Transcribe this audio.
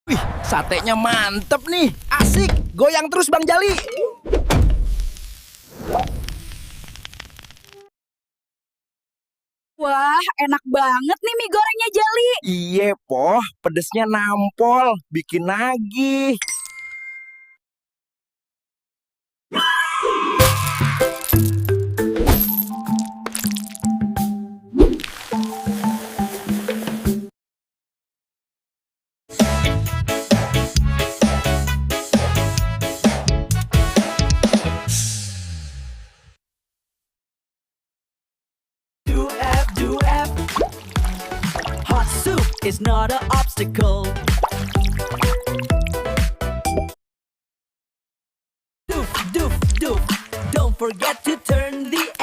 Wih, satenya mantep nih. Asik, goyang terus Bang Jali. Wah, enak banget nih mie gorengnya Jali. Iye, Poh, pedesnya nampol, bikin nagih. Do F. Hot soup is not an obstacle. Doof, doof, doof. Don't forget to turn the